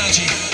ناجی.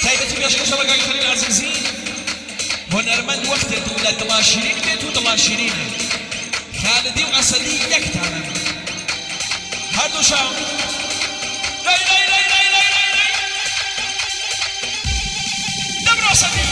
تایبەتی پێشکەشە بە کاک خەلیل عەزیزی هونەرمەند وەختێ دوو لە دڵا شیرین بێت و دڵا شیرینە خالدی و ئەسەدی یەک تانەن هەردوو شاو دەی دەی دەی دەی دەی دەی دەی دەبرۆ ئەسەدی.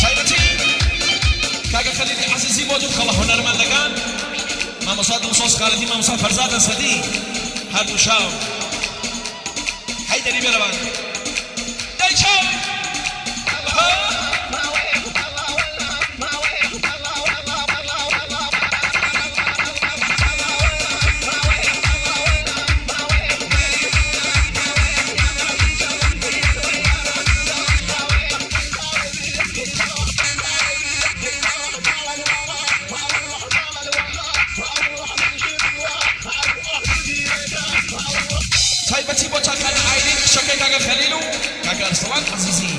تایبەتی کاکە خەلیلی عەزیزی بۆ دوو خەڵە هونەرمەندەکان مامۆستا دڵسۆز خالدی مامۆستا فەرزاد ئەسەدی هەردوو شاو حەیدەری بێرەوان دەی چاو. تایبەتی بۆ تاکانە ئایلین کچەکەی کاکە خەلیل و کاکە ئەرسەڵان عەزیزی.